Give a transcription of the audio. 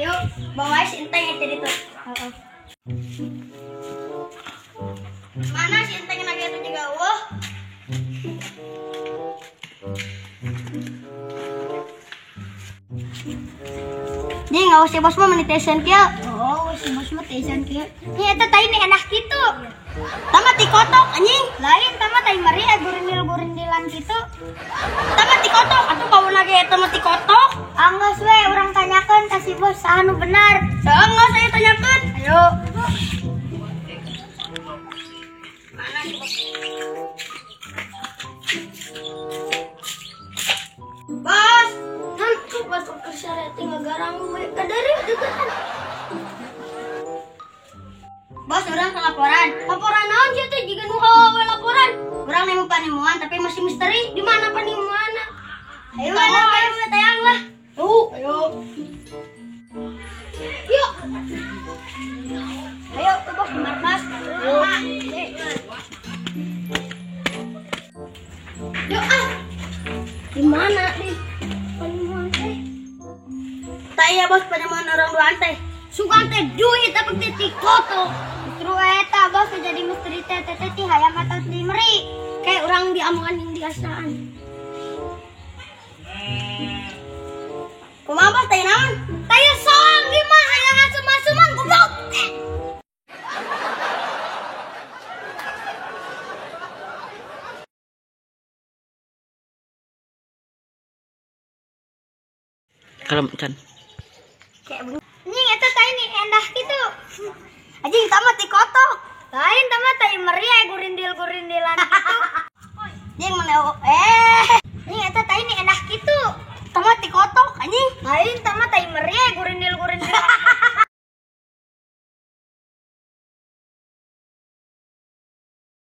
Yuk, bawa si Enteng itu ditu. Heeh. Mana si Enteng lagi itu juga wah. Jadi nggak usah bos mah menitesan kieu. Oh, si bos mah tesan kieu. Nya eta tai nih enak kitu. Tama ti kotok anjing. Lain tama tai meri gurindil-gurindilan kitu. Tama ti kotok atuh bawa lagi eta mah ti kotok. Anggeus we urang tanyakeun ka si bos saha nu benar. Saha saya tanyakeun. Ayo. Mana si bos? Bos, nanti bos keseret ngagarang we kadari deketan. Bos, orang laporan. Laporan naon sih teh jiga nu hawa we laporan. Urang nemu panemuan tapi masih misteri. Di mana panemuanna? Ayo lah, ayo we tayang lah. Tuh, ayo. Yuk. Ayo ke bos markas. Yuk ah. Di mana nih panemuan teh? Tak iya bos panemuan orang duaan teh. Sugan teh duit apa teh ti kotok. Justru eta bos jadi misteri teh teh ti hayam atau ti meri. Kayak orang diamongan yang diasaan. Kumaha bos teh naon? Teh soang di mah hayang asem-aseman goblok. Kalem can. Kayak anjing eta tai nih endah kitu. Anjing tama ti kotok. Lain tama tai meri gurindil-gurindilan kitu. Jeung mana eh.